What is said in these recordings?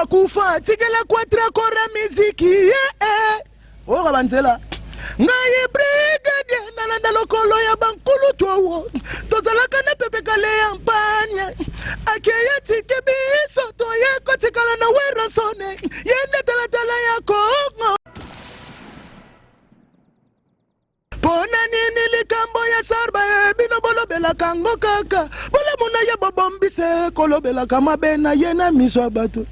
Akufa atikela quatracora miziki ye eh. Oyoka banzela ngai brigadier nalanda lokolo ya bankulutu owo tozalaka na pepe kale ya mpanye akeye atike biso toye kotikala na Werrason ye nde talatala ya Kongo. Mpo na nini likambo ya Sarba eh, bino bolobelaka yango kaka bolamu na ye bobombise kolobelaka mabe na ye na miso ya bato?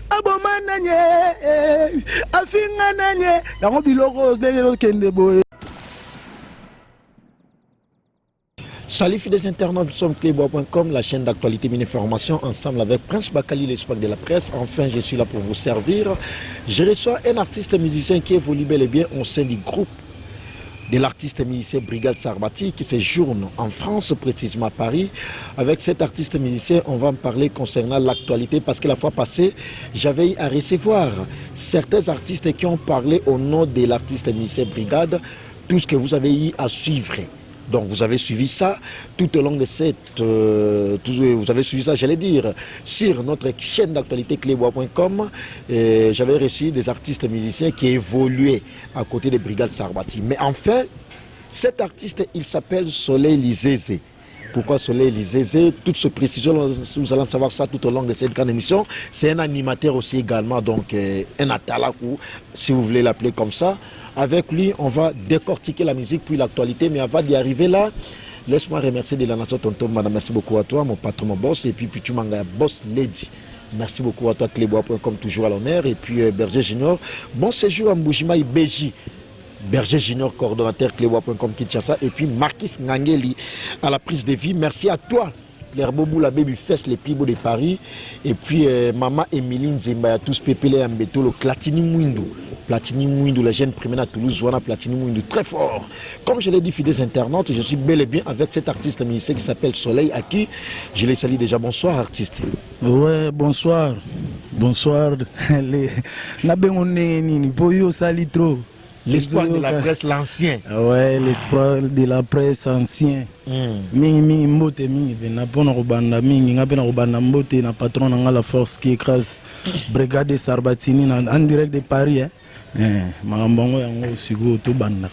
Aboma nani eh, afinga nani eh? Yango biloko ndenge ezokende boye. Salut fidèles internautes, nous sommes cleboa.com, la chaîne d'actualité mini information, ensemble avec Prince Bakali, l'espoir de la presse. Enfin, je suis là pour vous servir. Je reçois un artiste musicien qui évolue bel et bien au sein du groupe de l'artiste musicien Brigade Sarbati qui séjourne en France, précisément à Paris. Avec cet artiste musicien, on va en parler concernant l'actualité parce que la fois passée, j'avais eu à recevoir certains artistes qui ont parlé au nom de l'artiste musicien Brigade, tout ce que vous avez eu à suivre. Donc vous avez suivi ça tout au long de cette... vous avez suivi ça, j'allais dire, sur notre chaîne d'actualité cleboa.com. J'avais reçu des artistes musiciens qui évoluaient à côté des Brigades Sarbati. Mais enfin, cet artiste, il s'appelle Soleil Lizeze. Pourquoi Soleil Lizeze? Toutes ces précisions, nous allons savoir ça tout au long de cette grande émission. C'est un animateur aussi également, donc un atalaku, si vous voulez l'appeler comme ça. Avec lui, on va décortiquer la musique puis l'actualité. Mais avant d'y arriver là, laisse-moi remercier de la nation Tonton Madame. Merci beaucoup à toi, mon patron, mon boss. Et puis Pichu Manga, boss lady. Merci beaucoup à toi, Cleboa.com, toujours à l'honneur. Et puis Berger Junior. Bon séjour à Mbujimayi, Béji. Berger Junior, coordonnateur Cleboa.com Kinshasa. Et puis Marquis Ngangeli à la prise de vie. Merci à toi, Claire Bobou, la baby fesse les plus beaux de Paris. Et puis Maman Émilie Nzemba, ya tous Pépélé Mbeto, le Platini Mwindu. Platini Mwindu, la jeune primaire à Toulouse, Wana Platini Mwindu, très fort. Comme je l'ai dit, fidèles internautes, je suis bel et bien avec cet artiste musicien qui s'appelle Soleil, à qui je les salue déjà. Bonsoir, artiste. Ouais, bonsoir. Bonsoir. Nabengo nini, po yo sali trop. L'espoir de la presse, l'ancien. Ouais, l'espoir de la presse ancien. Mingi mingi mbote mingi pena pona kobanda mingi nga pena kobanda mbote na patron na nga la force qui écrase Brigade Sarbatini na en direct de Paris hein. Makambo yango yango sikoyo tobanda.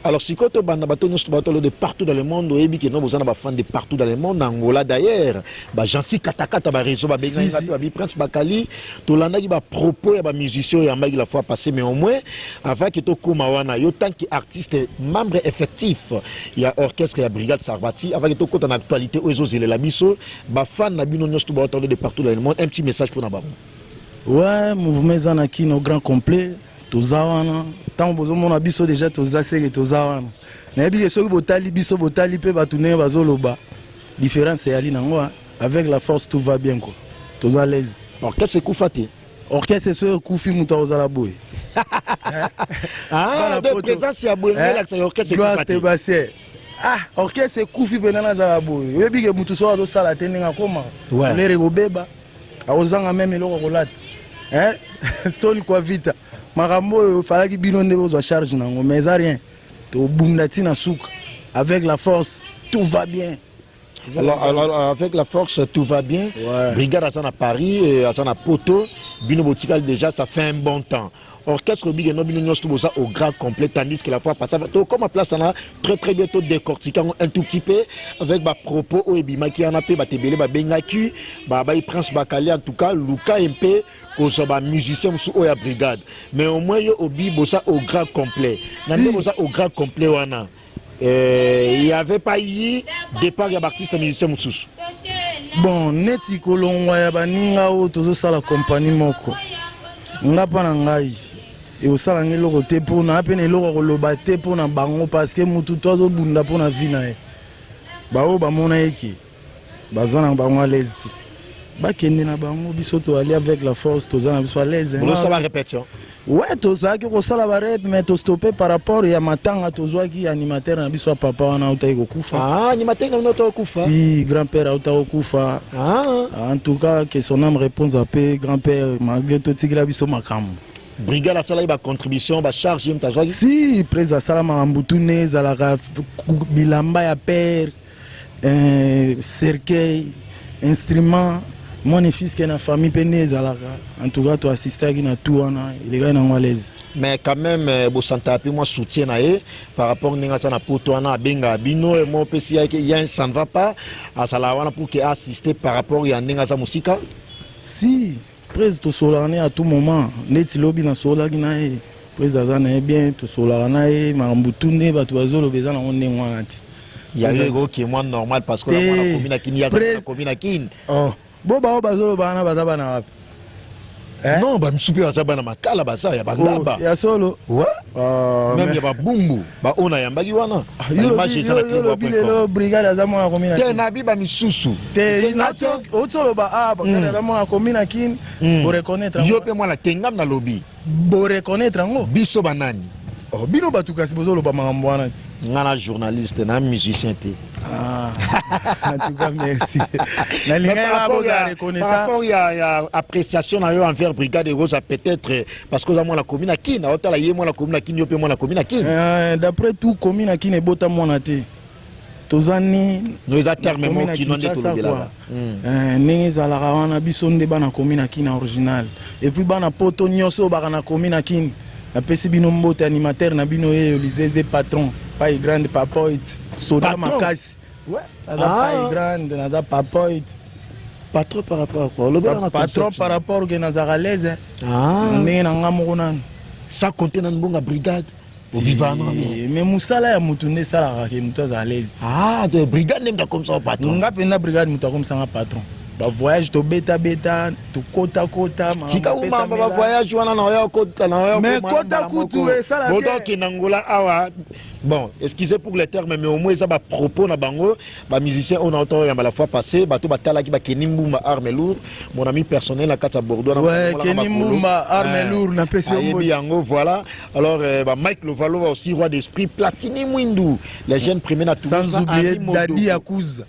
Alors sikoyo tobanda, bato nyonso bato de partout dans le monde oyebi ke no boza na bafan de partout dans le monde, na Angola d'ailleurs, bagensi katakata baréseau babengaki nga mpe babi Prince Bakali, tolandaki bapropos ya bamusicien oyo yambaki la fois passée. Mais au moins avant ke tokóma wana, yo tant que artiste membre effectif ya orchestre ya Brigade Sarbati, avant ke tokóta na actualité oyo ezozelela biso, bafan na bino nyonso to baotalo de partout dans le monde, un petit message mpona bango. Ouais, mouvement eza na kino grand complet, toza wana. Ntango bozomona biso déjà toza seke toza wana. Nayebi ke soki botali biso, botali mpe bato ndenge bazoloba, différence eyali nango hein. Avec la force tout va bien quoi, toza l'aise. Orchestre ekufa te. Orchestre soki ekufi, moto akozala boye. Ah, de présence ya boye elakisa ya orchestre ekufa te. Bastien, ah, orchestre ekufi mpena nazala boye. Oyebi ke motu soki azosala te ndenge akoma lere kobeba, akozanga meme eloko kolata. Stone kwa vita makambo oyo efalaki bino nde bozwa charge nango, mais eza rien, tobunda ntina suka. Avec la force tout va bien. Alors, avec la force, tout va bien. Ouais. Brigade aza na Paris, et aza na Poto. Bino botikal déjà, ça fait un bon temps. Orchestre Big no bino nyonso boza au grand complet, tandis que la fois passée, to comme à place na très très bientôt décortiquer un tout petit peu avec ba propos oyo ebimaki wana pe batebele babengaki ba ba Prince Bakali, en tout cas luka mpe kozwa ba musicien mosusu oyo ya brigade. Mais au moins yo obi boza au grand complet. Na nde boza au grand complet wana, il y avait pas eu départ ya baartiste musicien mosusu? Bon, neti kolongwa ya baninga oyo tozosala kompani moko, nga mpa na ngai ekosala nga eloko te, mpona mpe na eloko ya koloba te mpona bango, parce que mutu to azobunda mpona vie na ye. Baoyo bamona eke baza na bango à l'aise te, bakende na bango. Biso toali avec la force, toza na biso à l'aise. Bozosala répétition? Ouais, tozalaki kosala barep, mais tostoppe par rapport ya matanga tozwaki animateur na biso ya papa wana autaki kokufa. Ah, animateur na bino kokufa? Si, grand père auta kokufa. Ah. En tout cas, que son âme repose en paix, grand père, malgré totikela biso makambo. Brigade asalaki bacontribution, bacharge ye moto azwaki? Si, prese asala makambo tune ezalaka bilamba ya père, cercueil, instrument. Mwana fiske na famille mpe nde ezalaka. En tout cas toassistaki na tout wana, elekaki nango à l'aise. Mais quand même bosantaka mpe mwa soutien na ye par rapport ndenge aza na poto wana, abengaka bino mo opesi ya ça ne va pas, azalaka wana pour que assister par rapport ya ndenge aza mosika? Si, prese tosololaka na ye à tout moment. Neti lobi nasololaki na ye, prese aza na ye bien, tosololaka na ye. Makambo tu nde bato bazoloba eza nango ndenge wana te. Ya yo ekoki mwa normal parce que mwana komi na Kini, aza komi na Kini. Oh, bo bao bazoloba wana baza bana wapi? Non, bamisu mpe baza bana Makala, baza ya bangaba. Ya solo? Ouais. Même ya Babumbu, baoyo nayambaki wana. Image eza na. Yolobi lelo brigade aza mwana komi na Te, nabi bamisusu. Te, oti oloba a brigade aza mwana komi na Kini, boreconnaître. Yo mpe mwana tengam, nalobi. Boreconnaître yango. Biso banani? Oh, bino bato kasi bozoloba makambo wana ti. Nga na journaliste, na musicien te. Ah, en tout cas merci, nalingaki bozala reconnaissant. Par rapport ya appréciation na yo envers brigade Rosa, peut-être parce que oza mwana komi na Kini, aotala ye mwana komi na Kini, yo mpe mwana komi na Kini. D'après tout, komi na Kini ebota mwana te, toza ni No, eza terme moko kino nde tolobelaka. Ndenge ezalaka wana, biso nde bana komi na Kini original. Et puis bana poto nyonso oyo baka na komi na Kini, napesi bino mbote. Animateur na bino yeyo Lizeze, patron pai grande, papoit soda makasi. Ouais, naza pai grande, naza papoit. Patron par rapport à quoi? Olobela na Patron par rapport ke nazalaka l'aise ndenge na nga moko nanu. Sans compter na mbonga brigade, ovivaka na bien. Mais mosala ya motu nde esalaka ke motu aza à l'aise. Ah, de brigade nde moto akomisaka patron? Nga mpenza, brigade moto akomisanga patron. Bavoyage tobetabeta, tokotakota. Tika umamba bavoyage wana na oya okota na oya. Mais kota kutu esala. Botokende Angola awa. Bon, excusez pour les termes, mais au moins eza bapropos na bango, bamusicien oyo naota oyamba la fois passée. Bato batalaki bakeni Mbumba, arme lourde, mon ami personnel na kati ya Bordeaux. Ouais, Kenny Mbumba, arme lourde, napesi. Ayebi yango, voilà. Alors ba Mike Lovalova aussi, roi d'esprit, Platini Mwindu, les jeunes premiers na Toulouse. Sans oublier Dadi Yakuza,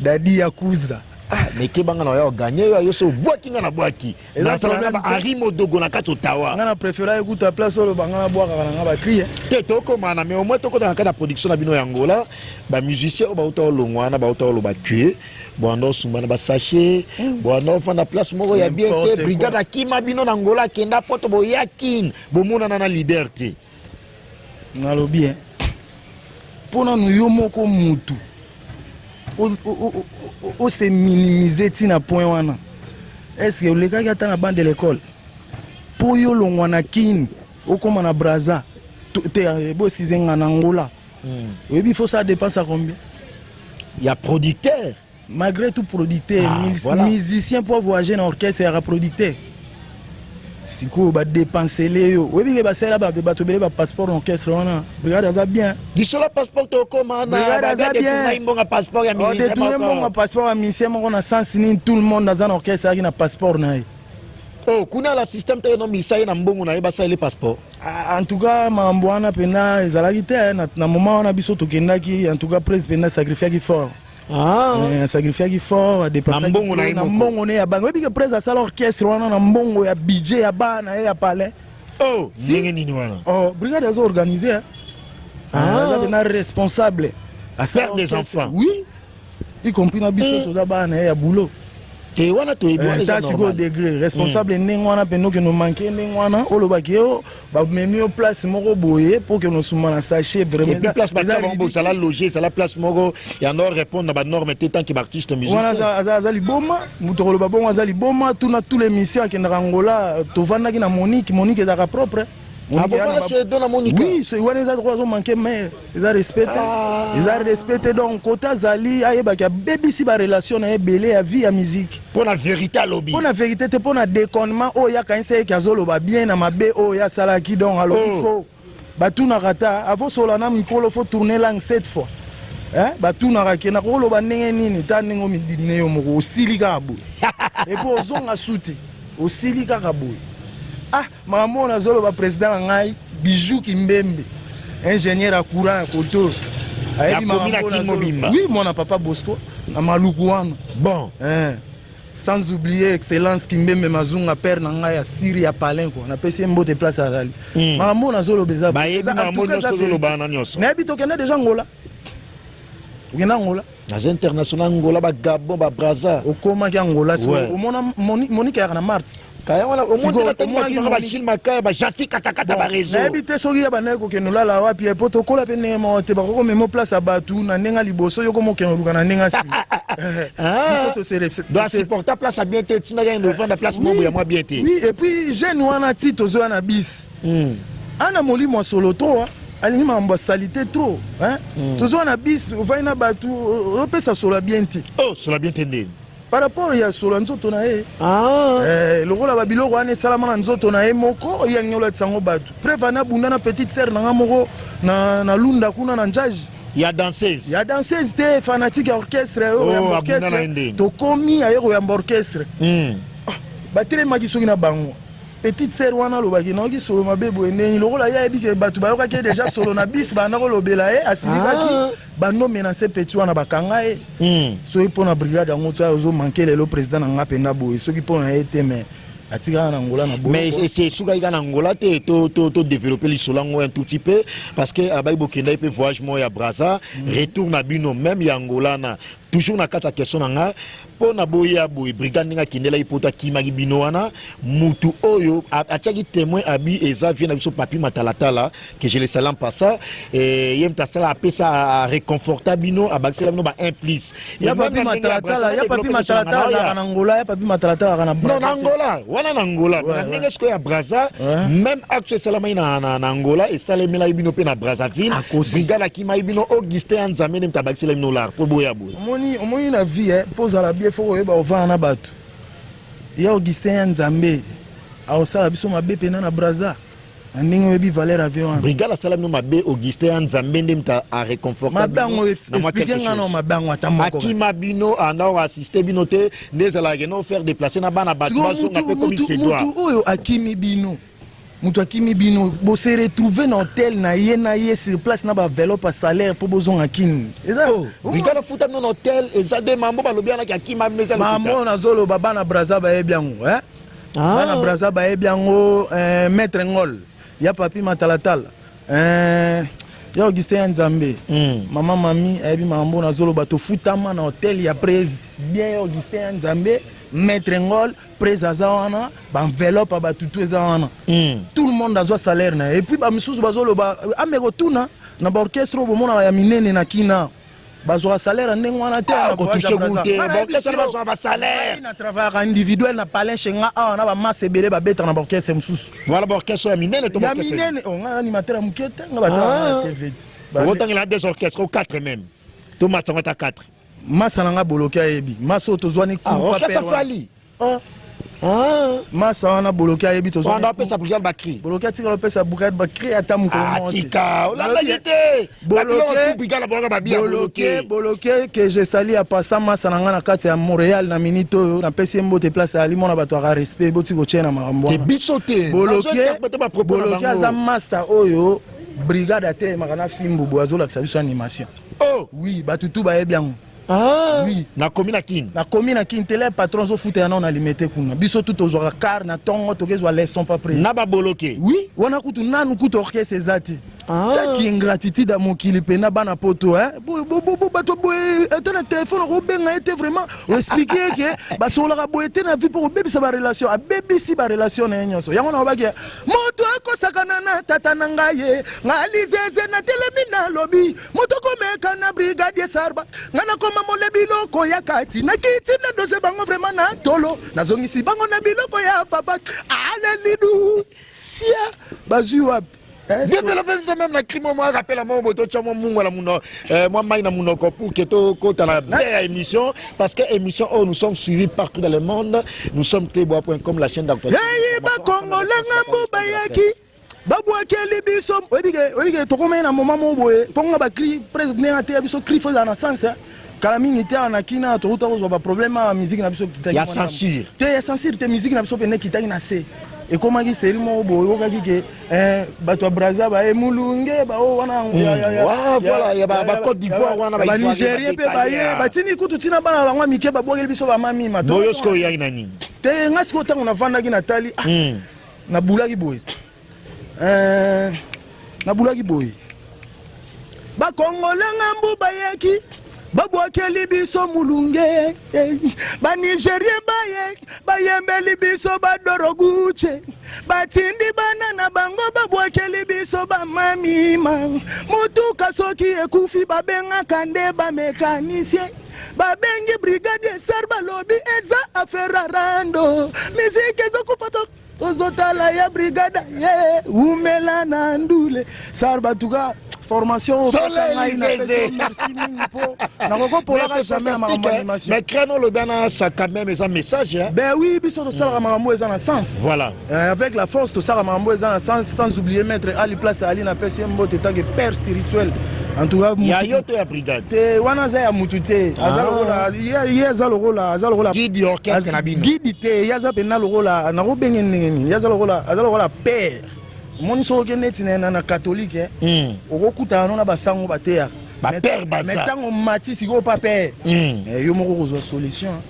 Dadi Yakuza. Ah, mais kebanga na oya oganye yo, yo so obwaki nga na bwaki, nasala na ba Henri Modogo na kati Ottawa. Nga na préféra ekuta place oyo banga nabwakaka na nga bacri. Te, tokomana, mais au moins tokota na kati ya production na bino ya Angola. Bamusicien oyo bauta olongwa wana, bauta oloba que bwanda osumba na basachet, bwanda ofanda place moko ya bien te, brigade akima bino na Angola, akenda poto, boya Kine, bomonana na leader te. Nalobi mpo nanu yo moko mutu ose minimiser ntina point wana. Est ce que olekaki ata na banc de l'école mpo yo longwa na Kini okóma na Braza te? Bo excuse nga, na Angola oyebi faut ça dépense à combien? Ya producteur. Malgré tout, producteur. Ah, voilà. Musicien po voyager na orchestre yaka producteur, sikoyo badépensele yo, oyebi ke basalela bato ebele bapasseport na orchestre wana. Brigade aza bien. Lisolo passeport, tokoma. Brigade aza bien. Mbonga passeport ya ministre. Détourné mbongo passeport ya musicien moko na sens nini? Tout le monde aza na orchestre ayaki na passeport na ye. Oh, kuna la système te, no misa ye na mbongo na ye, basaleli passeport. Ah, en tout cas makambo wana mpena ezalaki te na moment wana biso tokendaki. En tout cas prise mpena sacrifiaki fort. Ah. Asacrifiaki fort, adépensaki mbongo na ye. Na mbongo ne ya bana. Oyebi ke prese asala orchestre wana na mbongo ya budget ya bana ye ya palais. Oh, ndenge nini wana? Oh, brigade aza organisé. Ah. Aza pena responsable. Père des enfants. Oui, y compris na biso toza bana na ye ya boulot. Te, wana toyebi wana. Eza sikoyo degré responsable ndenge wana mpe nokende omanke ndenge wana, olobaki yo bamemi yo place moko boye mpo okende osumba na sachet. Vraiment, place batia bango, bozala loge, ezala place moko ya no répondre na banorme te tant que baartiste musicien. Wana aza liboma, moto koloba bongo aza liboma. Tuna tous les missions akendaka Angola, tovandaki na Monique. Monique ezalaka propre. Oui, wana eza droit, azomanke mare, eza respect te, eza respect te. Donc kota azali ayebaki abebisi barelation na ye ebele ya vie ya musique. Mpo na vérité alobi. Mpo na vérité te, mpo na déconnement oyo akanisa eke azoloba bien na mabe oyo asalaki. Donc alobi faux. Batunaka ta avosola na mikolo, faut tourner langue sept fois. Batunaka ke nakoloba ndenge nini ta ndenge omidimine yo moko, osili kaka boye et puis ozonga su te, osili kaka boye. Ah, makambo oyo nazoloba, président na ngai Bijou Kimbembe, ingénieur ya courant ya koto. Ayebi makambo. Oui, mwana papa Bosco na Maluku wana. Bon. Sans oublier excellence Kimbembe Mazunga, père na ngai ya siri ya palin quoi. Napesi ye mbote place azali. Makambo oyo nazoloba eza Bayebi makambo nyonso tozoloba wana nyonso. Nayebi, tokende déjà Ngola. Okenda Angola? Naza international, Angola, bagabon, babraza. Okomaki Angola? Ouais. Omona Monique ayaka na Marte. Kaya wana Sikoyo, omoni natangi omonaki bato nanga, Monique- bagile Makaya, bajasi katakata, bareseau. Nayebi te soki ya bandaki kokende olala wapi, po tokola mpe ndenge moko te. Bakoki komema place ya bato na ndenge ya liboso, yo komokende oluka na ndenge ya nsima. Biso Donc asupporta place ya bien te, etindaki akende ovanda place moko ya mwa bien te. Oui, et puis jeune wana, ti tozoya na bis, ana molimo ya solo trop, ah. Alingi makambo ya saleté trop, hein? Tozoya na bis, ovandi na bato, opesa solo ya bien te. Oh, solo bien te ndeni? Par rapport ya solo ya nzoto na ye. Eh, lokola babiloko wana esalama na nzoto na ye moko, ye alingi olatisa yango bato. Preuve ana abunda na petite sœur na nga moko na Lunda kuna na Njaji. Ya danseuse? Ya danseuse te, fanatique ya orchestre oyo. Oh, Koyamba abunda na ye orchestre. ndeni? Tokomi, aye koyamba orchestre. Batelemaki soki na bango, petite sœur wana alobaki: "Nayoki solo mabe boye ndenge." Lokola ye ayebi ke bato bayokaki ye déjà solo na bis, banda kolobela ye, asilikaki. Bando menace petit wana, bakanga ye. Soki mpo na brigade yango, so ozomanke lelo président na nga mpenza boye, soki mpo na ye te, mais atikaka na Angola na Mais boloko. Esukaki kaka na Angola te. To développer lisolo yango un tout petit peu, parce que abai bokendaki mpe voyage moko ya Braza, retour na bino même ya Angola. Na toujours na kati ya question na nga, mpo na boya boye, brigade ndenge akendelaki poto, akimaki bino wana, mutu oyo atiaki témoin abi eza vie na biso Papi Matalatala, que je le salue en passant. Ye moto asala, apesa, aréconforta bino, abakisela bino ba 1 plus. Ya Papi Matalatala, ya Papi Matalatala azalaka na Angola, ya Papi Matalatala azalaka na Non, Brazza na te. Angola wana, na Angola. Na ndenge sikoyo ya Braza, même acte esalamaki na Angola, esalemelaki bino mpe na Brazzaville. Akosi. Brigade akimaki bino, Augustin ya Nzambe nde moto abakisela bino lar mpo boya boye. Omoni, na vie, mpo ozala bien, faut koyeba ovanda na bato. Ya Augustin ya Nzambe aosala biso mabe mpena na Braza na ndenge oyebi valeur ya vie wana. Brigade asala bino mabe, Augustin ya Nzambe nde moto aréconforta. Mabe yango, explique nga na mabe yango ata moko. Akima bino, anda assister bino te, nde ezalaka no faire déplacer na bana bato bazonga mpe komi Sikoyo, mutu oyo akimi bino, moto akimi bino, bose retrouve na hotel na ye, na ye sur place na baenveloppe ya salaire mpo bozonga Kini, eza Brigade afuta bino na hotel, eza de mambo balobi anaki akima bino, eza mambo lokuta. Nazoloba, bana Braza bayebi yango, eh? Bana Braza bayebi yango, maître Ngol, ya Papi Matalatala, ya Augustin ya Nzambe. Mama mami ayebi makambo nazoloba. Tofutama na hotel ya Prese bien, ya Augustin ya Nzambe, maître Ngol, Prese aza wana, baenveloppe ya batutu eza wana. Tout le monde azwa salaire na ye. Et puis bamisusu bazoloba, ameko tuna na baorchestre oyo bomonaka ya minene na Kina, bazwaka salaire ya ndenge wana te. Na voyage Kotouche ya Brazza. ku te. Nga nayebi Baorchestre yo. bazwaka basalaire. Ngai na travaillaka individuel na palin chez nga awa, na bamasa ebele babetaka na baorchestre mosusu. Voilà, baorchestre ya minene to Ya baorchestre minene. Oh, nga animateur ya moke te, nga batalaka na TV ti. Okotangela des orchestres ou quatre même, to matango ata quatre. Masa na nga Boloki ayebi masa oyo tozwani. Orchestre Fali. Oh. Masa wana Boloki ayebi, tozwani. Wanda apesa brigade bacri. Boloki atikala opesa brigade bacri ata mokolo moko te. Tika, olandaki te. Boloke. Brigade abonga babia. Boloke, Boloke que je salue ya pasa, masa na nga na kati ya Montréal na minute oyo, napesi ye mbote. Place ayali mona bato aka respect, boti kotie na makambo Te wana. biso te. Boloke, Bazointerpréter bapropos na Boloke bango. aza masa oyo brigade atelemaka na fimbu boye, azolakisa biso animation. Oh. Oui, bato tu bayebi yango. Oui. Nakomi na Kini. Nakomi na Kini tele, patron azofutela nao na Limete kuna, biso tu tozwaka car na ntongo, tokezwa leçon pa près. Na baboloke. Oui, wana kutu nanu kutu orchestre eza te. Taki ingratitude ya mokili mpena, bana poto, eh? Bato boye, ata na telefone okobenga ye te, vraiment oexplique ye ke basololaka boye te na vie mpo kobebisa barelation. Abebisi barelation na ye nyonso. Yango na obaki moto akosakana na tata na ngai ye nga lizeze na telemi, nalobi moto komeka na brigadier Sarba, nga nakoma mole biloko ya kati na kiti na dose bango vraiment na tolo, nazongisi bango na biloko ya papa alelidu sia bazwi wapi. Eh, Développer biso même na crime mwa rappel moko boye, totya mwa mungu na muno, mwa mai na munoko pour que tokota na bien ya émission, parce que émission oyo, nous sommes suivis partout dans le monde. Nous sommes teboa.com, la chaîne d'actualité. Eyi bakongole ngambo bayaki, babwakeli biso. Oyebike tokomai na moma moko boye mpo nga bacri président ateya biso, cri faut ezala na sens, eh. Kala mingi te awa na Kina, touta kozwa baproblème awa, musique na biso ekitaki Ya mwa ndambo. censure. Te, ya censure te, musique na biso pene ekitaki na se, ekomaki série moko boye, oyokaki ke bato ya Braza baye mulunge bao wana. Voilà, ya ba Côte d'Ivoire wana, ba Banigérien mpe baye, batindi kutu ntina bana bango ya mike, babwakeli biso bamamima. Boyo sikoyo oyaki na nini? Te, nga sikoyo ntango navandaki, natali, ah, nabulaki boye, nabulaki boye: bakongole ngambu bayeki, Babwakeli biso mulunge, ba Nigerien baye bayembeli biso ba Doroguche, batindi bana na bango babwakeli biso ba mamima. Motuka soki ekufi babengaka nde ba mécanicien, babengi brigade sar, balobi eza affaire rando. Musique ezokufa, tozotala ya brigade ye umela na ndule sar. Batuka formation opesa ngai, napesi merci mingi mpo nakokopolaka jamais na makambo animation. Mais créneau olobi wana, ça quand même eza message, hein? Ben oui, biso tosalaka makambo eza na sens. Voilà. Avec la force tosalaka makambo eza na sens, sans oublier maître Ali, place Ali, napesi ye mbote tant que père spirituel en tout cas. Ya yo to ya brigade? Te, wana aza ya mutu te, aza lokola ye aza lokola guide orchestre na bino. Guide te, ye aza mpenza lokola, nakobenge ndenge nini, ye aza lokola père. Omoni, soki okende neti na catholique, okokutana no na basango bateyaka. Bapère baza. Mais ntango mati sikoyo pa père, yo moko kozwa solution.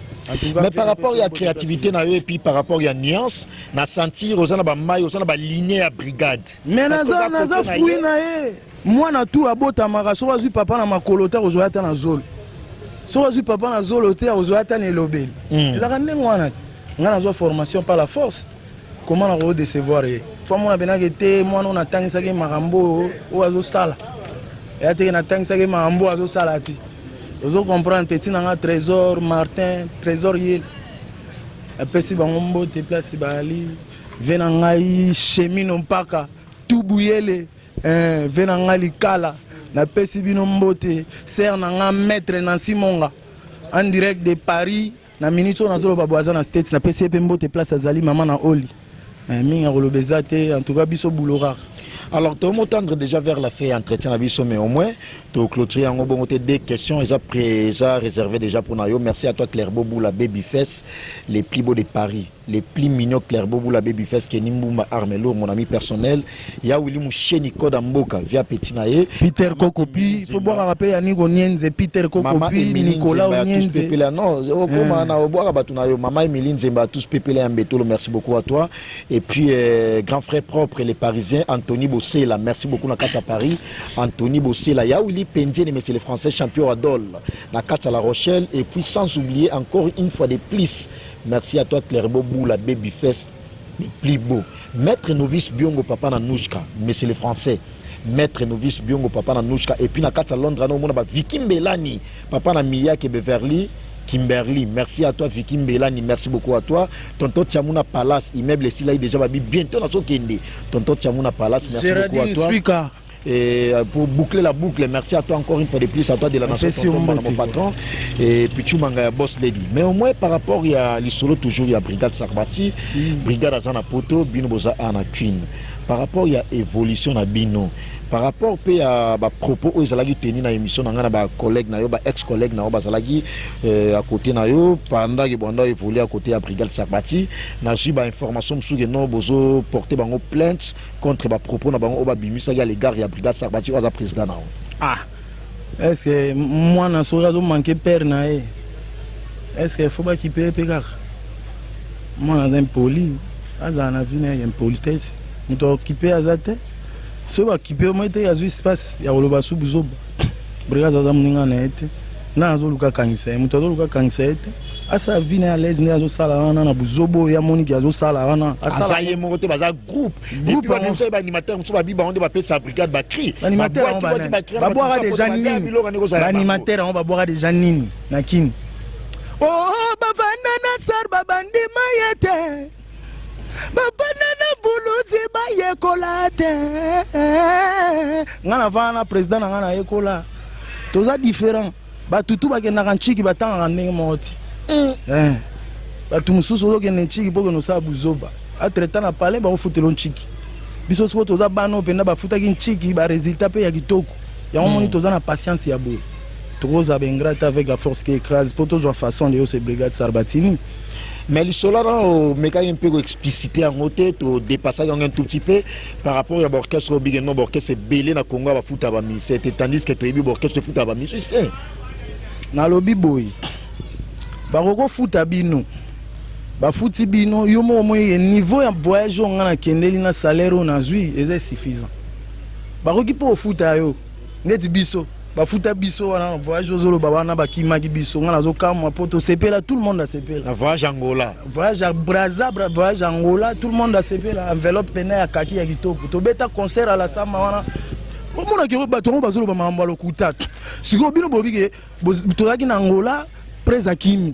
Mais par rapport ya créativité na yo et puis par rapport ya nuance na sentir, oza na bamai, oza na baligne ya brigade. Mais naza fruit na ye. Mwana tu abotamaka, soki azwi papa na makolo te, akozwa ata na zolo. Soki azwi papa na zolo te, akozwa ata na elobeli. Ezalaka ndenge wana te. Ngai nazwa formation par la force. Comment nako décevoir ye? Fo mona mpenake te, mwana oyo natangisaki makambo oyo, oyo azosala eya teke natangisaki makambo oyo azosala te. Ozo comprendre, petit na nga Trésor Martin, Trésor Yele, apesi bango mbote place bayali. Ve na ngai Chemino Mpaka Tubuyele, ve na ngai Likala, napesi bino mbote. Sœur na nga maître Nancy Monga en direct de Paris, na minute oyo nazoloba bo aza na States, napesi ye mpe mbote place azali, mama na oli. Mingi ya koloba eza te. En tout cas, biso bulo kaka. Alors, tomotendre déjà vers la fin entretien na biso, mais au moins toclôturer yango bongo te. Deux questions eza eza réservé déjà pour na yo. Merci à toi, Claire Boboula Babyface, les plus beaux de Paris, les plus mignons. Claire Boboula Babyface, Kenny Mbumba Armelo, mon ami personnel, ya Willy Musheni Koda Mboka via petit na ye. Peter Kokopi, faut boire mpe Yaniko Nienze, Peter Kokopi, Nicolas Nienze. Pepela non, okoma na obwaka bato na yo. Mama Emilie Nzemba, tous pepela ya Mbetolo, merci beaucoup à toi. Et puis grand frère propre, les Parisiens, Anthony Bossela, merci beaucoup na kati ya Paris, Anthony Bossela. Ya Willy Pendiene, mais c'est le Français champion Adol na kati ya La Rochelle. Et puis sans oublier encore une fois de plus, merci à toi, Claire Boula Babyface, les plus beaux, maître novice Biongo, papa na Nouchka, mais c'est le Français maître novice Biongo, papa na Nouchka. Et puis na kati ya Londres na omona ba Vicky Mbelani, papa na Miyake Beverly Kimberly, merci à toi Vicky Mbelani, merci beaucoup à toi. Tonton Tiamuna Palace, immeuble esila déjà, babi bientôt na sokende. Tonton Tiamuna Palace, merci Géraldine beaucoup à toi. Suika. Et pour boucler la boucle, merci à toi encore une fois de plus, à toi de la nation, tonton Bana, mon patron, et puis tu manga boss lady. Mais au moins par rapport, il y a les solos toujours, il y a Brigade Sarbati, si. Brigade aza na poto, bino boza na Queen. Par rapport, il y a évolution na bino. Par rapport pe à ba propos oyo ezalaki tenu na émission na nga na ba collègue na yo, ba ex collègue na yo bazalaki à côté na yo pendant que banda évoluer à côté ya Brigade Sarbati, nazwi ba information mosusu ke non, bozo porter bango plainte contre ba propos na bango oyo babimisaki à l'égard ya Brigade Sarbati oyo aza président na yo. Ah, est ce que mwana soki azomanke père na ye, est ce que faut bakipe ye mpe kaka? Mwana aza impoli, azala na vie na ye impolitesse, moto akokipe aza te. Soki bakipe yo moi te, azwi espace ya koloba su buzoba. Brigade aza moninga na ye te. Nani azoluka akangisa ye? Moto azoluka akangisa ye te. Asala vie na ye à l'aise nde azosala wana na buzoba oyo amoniki azosala wana. Aza ye moko te, baza groupe. Groupe. Babimisa baanimateur mosusu, babi bango nde bapesa brigade bacri. Babwaka déjà nini? Baanimateur yango babwaka déjà nini na kini? Oh, bavanda na sar, babandima ye te, bavanda na buluzi, bayekola te. Ngai navanda na président na ngai, nayekola. Toza différent. Batutu bakendaka ntiki, batangaka ndenge moko te. Bato mosusu ozokende ntiki mpo okende osala buzoba, atretan na palais bakofutela ntiki. Biso sikoyo toza bana oyo mpenza bafutaki ntiki, baresultat mpe ya kitoko. Yango moni toza na patience ya boye, tokozala baingrat te avec la force qui écrase mpo tozwa façon de yo se Brigade Sarbatini. Mais lisolo wana omekaki mpe koexplicite yango te, todépassaki yango un tout petit peu par rapport ya baorchestre oyo bike no baorchestre ebele na Congo ya bafuta bamusicien te, tandis que toyebi baorchestre efuta bamusicien. Nalobi boye, bakokofuta bino, bafuti bino. Yo moko moyeke niveau ya voyage oyo ngai nakendeli na salaire oyo nazwi eza suffisant. Bakoki mpo kofuta yo neti biso. Bafuta biso wana na voyage ozoloba wana, bakimaki biso. Nga nazokamwa mpo tosepela, tout le monde asepela. Na voyage Angola. Voyage ya Braza, voyage Angola, tout le monde asepela. Enveloppe pene ya kaki ya kitoko. Tobeta concert à la samba wana. Omonaki bato yango bazoloba makambo ya lokuta. Sikoyo bino boyebi ke tozalaki na Angola, prese akimi,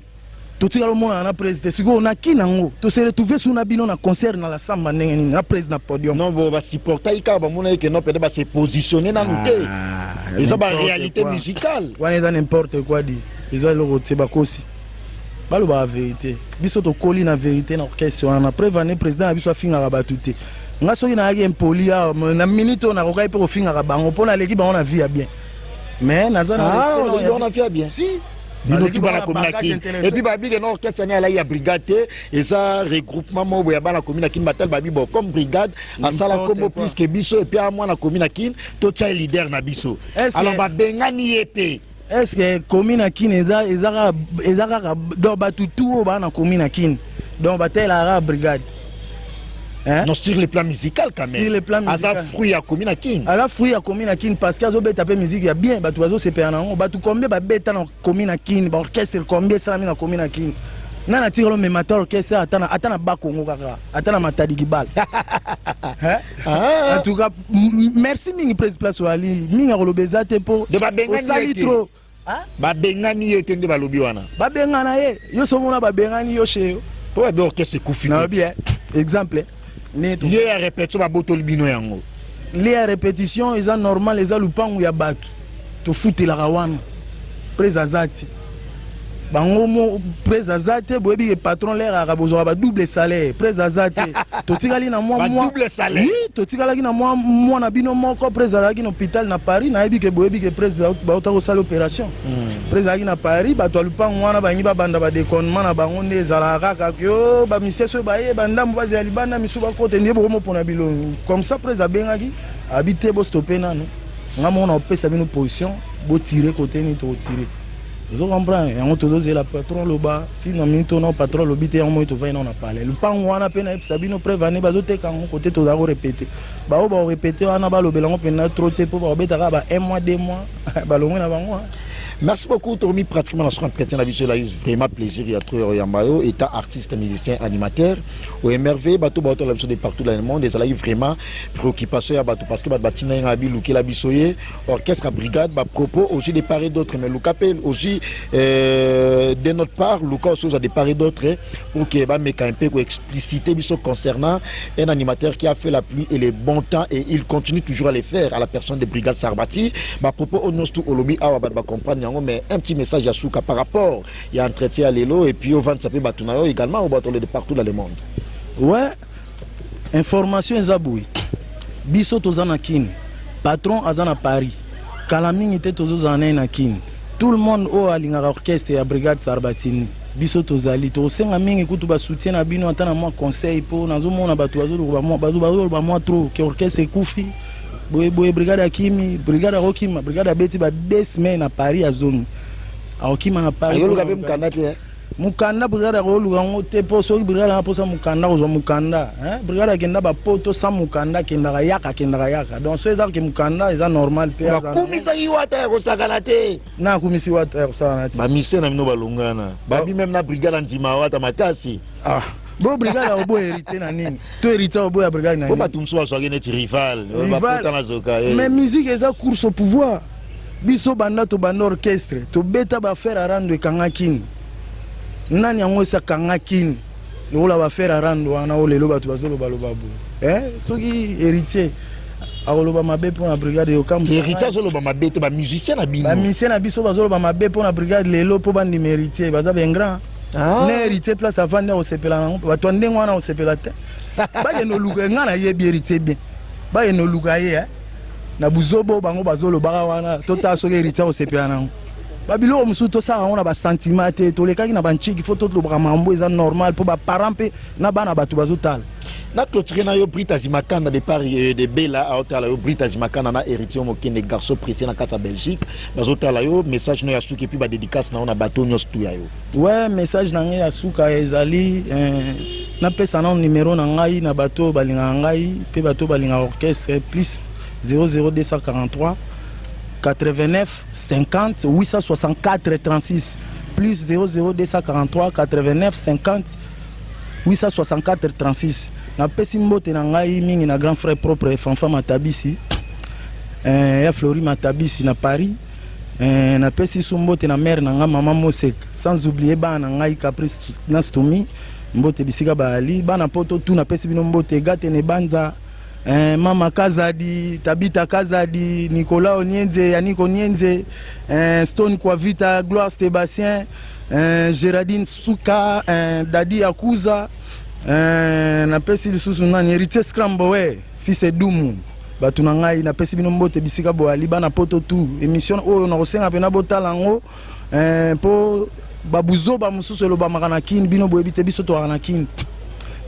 totikala omonana na prese te. Sikoyo na kini yango tose retrouve su na bino na concert na la samba, ndenge nini na prese na podium? Non, bo basupportaki kaka, bamonaki ke non, peut-être base positionne nanu te. Ah, eza n'importe baréalité quoi. Musicale. Wana eza n'importe quoi di, eza eloko te. Bakosi, balobaka vérité. Biso tokoli na vérité na orchestre wana. Preuve ane, président na biso afingaka bato te. Nga soki nayaki impoli awa na minute oyo, nakokaki mpe kofingaka bango mpo naleki bango na vie ya bien, mais naza na Ah, respect oleki ya bango na vie ya bien. Si. Bino Naleki tu bana bango na commune bagage Kini. intellectuel. Et puis babike na orchestre ni alaki ya brigade te, eza regroupement moko boye ya bana commune Kini. Batali babi bon, comme brigade asala N'importe kombo quoi. plus que biso, et puis amwana commune Kini, totia ye leader na biso. Alors babengani ye mpe. Est ce que commune ya Kini eza kaka donc bato tu oyo baa na commune ya Kini, donc batelaka kaka brigade, hein? Non, sur le plan musical quand même. Sur le plan aza musical. Fruit ya commune Kini. Aza fruit ya commune ya Kini parce que azobeta mpe musique ya bien, bato bazosepela na yango. Bato combien babeta na commune ya Kini? Baorchestre combien esalami na commune ya Kini? Nani atikala omema ta orchestre ata na Bakongo kaka, ata na Matadi Kibala, hein? Ah. En tout cas, merci mingi, prise place oyali mingi akoloba eza te mpo De babengani ye osali te. trop. Ah? Babengani ye te nde balobi wana. Babengana ye, yo so omona babengani yo chez yo. Mpo babi orchestre ekufi. Nayebi exemple ne ye ya répétition, babotoli bino yango. Lieu ya répétition eza normal, eza lupangu ya bato, tofutelaka wana. Prese aza te, bango mo prese aza te. Boyebi ke patron lere aka bozwaka badouble salaire. Prese aza te, totikali na mwa mwa Badouble salaire. Oui, totikalaki na mwa mwana bino moko. Prese azalaki na hôpital na Paris. Nayebi ke boyebi ke prese bauta kosala opération. Prese azalaki na Paris. Bato ya lupangu wana balingi babanda badéconnement na bango nde ezalaka kaka ke o bamisese oyo baye bandambo bazela libanda, misu bakote nde bokomopona bilongi comme ça. Prese abengaki, abi te, bostope nanu, nga moko na kopesa bino position, botire kote nini tokotire. Ozo comprendre yango? Tozozela patron loba ntina mingi to na patron alobi te. Yango moi tovai nao na palais lupango wana mpe nayebisa bino, preuve ane bazoteka yango kote tozala korepete. Bao bakorepete wana, balobela yango mpenza trop te mpo bakobeta kaka ba un mois, 2 mois, balongwe na bango. Merci beaucoup. Tomi pratiquement dans son entretien la là, vraiment plaisir ya trop yambayo étant artiste, musicien, animateur au MRV. Bato bato la de partout dans le monde et vraiment préoccupation ya bato parce que bato batina nga bi lukela biso ye orchestre brigade, ba propos aussi de part et d'autre, mais luka pe aussi de notre part, luka aussi de part et d'autre pour que ba meka un peu ko expliciter biso concernant un animateur qui a fait la pluie et les bons temps et il continue toujours à les faire, à la personne de Brigade Sarbati. Ba propos oyo tout olobi awa, ba comprendre yango, mais un petit message ya suka par rapport ya entretien ya lelo et puis ovandisa mpe bato na yo également au bato de partout dans le monde. Ouais, information eza boye: biso toza na Kini, patron aza na Paris. Kala mingi te tozozala na ye na Kini. Tout le monde oyo alingaka orchestre ya Brigade Sarbatini, biso tozali tokosenga mingi kutu basoutien na bino, ata na mwa conseil, mpo nazomona bato bazoloba mwa trop ke orchestre ekufi boye boye, brigade akimi, brigade akokima. Brigade abeti ba 2 semaines na Paris, azongi, akokima na Paris. Ayoluka mpe mokanda te. Mokanda, brigade akoluka yango te, mpo soki brigade anga mposa mokanda, kozwa mokanda. Brigade akenda bapoto sans mokanda, akendaka yaka, akendaka yaka. Donc so eza ke mokanda eza normal mpe. Bakumisaki wata ya kosakana te. Na akumisi wata ya kosakana te. Bamise na bino balongana, babi même na brigade andima wata makasi. Ah bo brigade akoboya héritier na nini? To héritier akoboya brigade na po nini? Bato mosusu bazwaki neti rival, bapota na zoka. Mais musique eza course au pouvoir. Biso banda tobanda orchestre, tobeta baaffaire ya rando, ekanga kini nani yango esi akanga kini lokola baaffaire ya rando wana oyo lelo bato bazolobaloba boye, eh? Soki héritier akoloba mabe mpo na brigade, yokamwisa. Héritier azoloba mabe te, bamusicien na bino. Bamusicien na biso bazoloba mabe mpo na brigade lelo mpo bandima héritier, baza baingrats. Ah. Na héritier place avandi, akosepela nango. Bato ya ndenge wana akosepela te. Bakende oluka, ngai nayebi héritier bien, bakende oluka ye, eh. Na buzobo bango bazolobaka wana, totala soki héritier akosepela nango. Babiloko mosusu tosala yango na basentiment te. Tolekaki na banchiki, fo tolobaka makambo eza normal mpo baparent mpe na bana bato bazotala. Na clôture na yo, Brita Zimakanda de part de Bela aotala yo. Brita Zimakanda na héritier Mokende, garçon précieux na kati ya Belgique, bazotala yo. Message no ya suki et puis badédicace na yo na bato nyonso tu ya yo. Ouais, message na ngai ya suka ezali napesa nano numéro na ngai na bato oyo balingaka ngai mpe bato oyo balingaka orchestre: plus 00243. 89 50 864 36, plus 00 243 89 50 864 36. Napesi mbote na ngai mingi na grand frère propre Fanfa Matabisi, ya Flori Matabisi na Paris. Napesi su mbote na mère na ngai, mama Mosek, sans oublier bana na ngai Caprice na Stomi. Mbote bisika bayali, bana Poto tu, napesi bino mbote. Gate ne banza, mama Kazadi, Tabita Kazadi, Nicolas Onienze, Yannick Onienze, Stone Kwavita, Gloire Sébastien, Géraldine Suka, Dadi Akuza, napesi lisusu nani? Héritier Scrambowe, fils Edumu. Bato na ngai, napesi bino mbote bisika boyali, bana Poto tu. Émission oyo nakosenga mpena botala yango, mpo babuzoba mosusu elobamaka na Kini, bino boyebi te. Biso tokaka na Kini,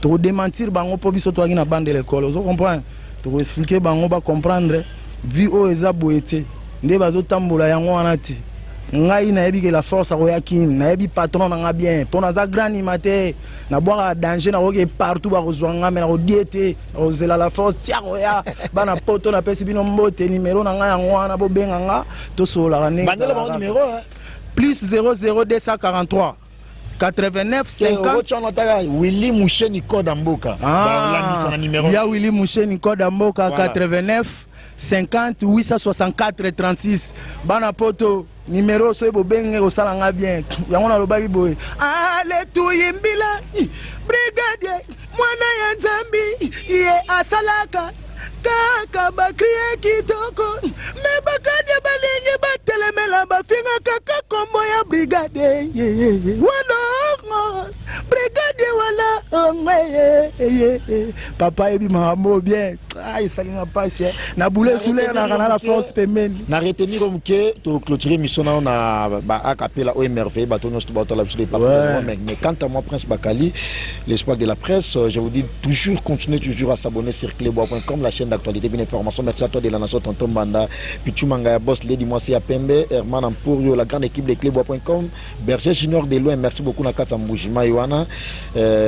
tokodémentir bango, mpo biso toyaki na bande l'école, ozo comprendre? Tokoexpliquer bango, bacomprendre vie oyo eza boye te, nde bazotambola yango wana te. Ngai nayebi ke la force akoya Kini. Nayebi patron na nga bien, mpo naza grand animateur, nabwaka danger, nakoki partout, bakozwa nga, me nakodie te, nakozela la force tia koya. Bana Poto, napesi bino mbote. Nimero na ngai yango wana, bobenga nga, tosololaka ndenge Bandela bango ezalaka. numéro, hein. Plus 00243 89 50. Otiana taka Willy Musheni, code ya mboka. Balandisa na numéro. Ya Willy Musheni, code ya mboka. Voilà. 89 50 864 36. Bana Poto, nimero soki bobenge, kosala nga bien. Yango nalobaki boye: ale tuyimbila brigadier, mwana ya Nzambi, ye asalaka kaka bacris kitoko, me bakadie balingi batelemela, bafinga kaka kombo ya brigade walongo, brigade walongo. Papa yebi makambo bien. Esalinga mpasi na bule esuleyanaka na la force pembeni. Na retenir moke, toclôturer émission nao na ba acapella oyo émerveille bato nyonso to baotala biso de partout. Mais quant à moi, Prince Bakali, l'espoir de la presse, je vous dis toujours, continuez toujours à s'abonner sur cleboa.com, la chaîne d'actualité, bien information. Merci à toi de la nation, tonton Banda Pichu Mangaya, boss Lady Mwasi ya Pembe, Herman Ampurio, la grande équipe de cleboa.com, Berger Junior de loin, merci beaucoup na kati ya Mbujimai wana,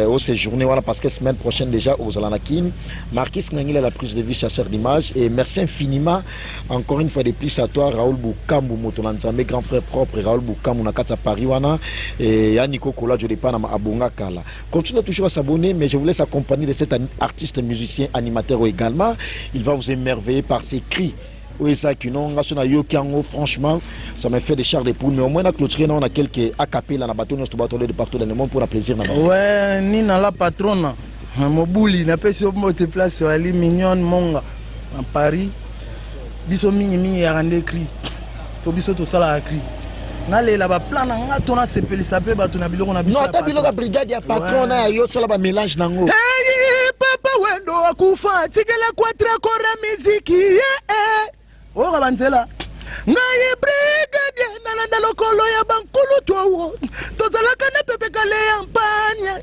au séjourné wana, parce que semaine prochaine déjà ozala na Kin. Marquis Ngangila, la prise de vie, chasseur d'image. Et merci infiniment encore une fois de plus à toi, Raoul Bukambu, moto na Nzambe, grand frère propre Raoul Bukambu na kati ya Paris wana, et Yannick Kola je pas na Abonga Kala. Continuez toujours à s'abonner, mais je vous laisse accompagner de cet artiste, musicien, animateur également. Il va vous émerveiller par ses cris oyo ezalaki no nga so nayoki yango, franchement, ça me fait des chairs de poule. Mais au moins na clôturer na on a quelques acapella na bato nyonso to bato de partout dans le monde pour la plaisir na bango. Ouais, nina la patrona mobuli, napesi yo mbote place oyo ali mignonne monga na Paris. Biso mingimingi yaka nde cri, po biso tosalaka cri. Nalela baplan na nga to nasepelisa mpe bato na biloko na biso. Non, ya ata biloko ya patron. Brigade ya patron na ya yo, osala bamélange nango. Hey, papa Wendo akufa, atikela quattracor ya miziki ye eh. Oyoka banzela ngai brigadier, nalanda lokolo ya bankulu awo, tozalaka na pepe kale ya mpanye,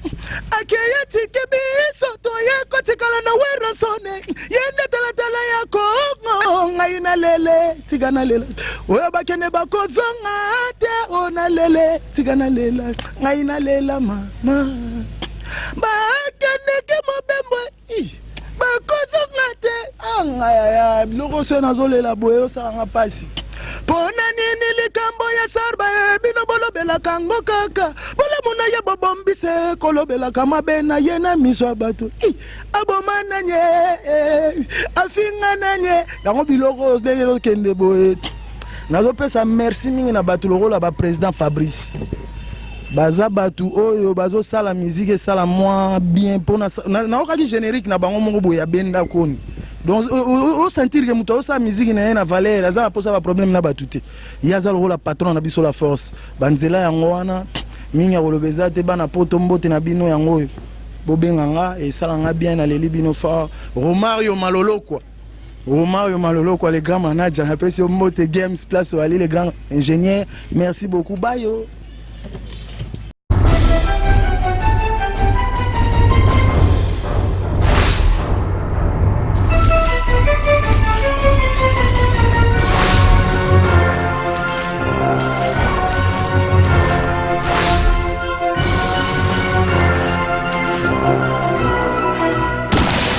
akeye tike biso, toye kotikala na Werrason, ye nde talatala ya Kongo. Ngai nalele, tika nalela, oyo bakende bakozonga te. O nalele, tika nalela, ngai nalela mama, bakendeke mobembo, bakozonga te. Angayaya biloko soyo nazolela boye, osalanga mpasi. Mpo na nini likambo ya Sarba bino bolobelaka yango kaka bolamu na ye, bobombise kolobelaka mabe na ye na miso ya bato? Aboma nani? Afinga nani? Yango biloko ndenge ezokende boye, nazopesa merci mingi na bato lokola baprésident Fabrice. Baza bato oyo bazosala musique esala mwa bien, mpona naokaki générique na bango moko boye ya benda koni. Donc osentir ke moto azosala musique na ye na valeur, aza na mposa baproblème na bato te. Ye aza lokola patron na biso la force. Banzela yango wana mingi ya koloba eza te. Bana Poto, mbote na bino. Yango oyo bobenga nga, esalanga bien. Naleli bino fort. Romario Malolokwa, Romario Malolokwa, le grand manager, napesi yo mbote. Games, place oali, le grand ingénieur, merci beaucoup. Bayo.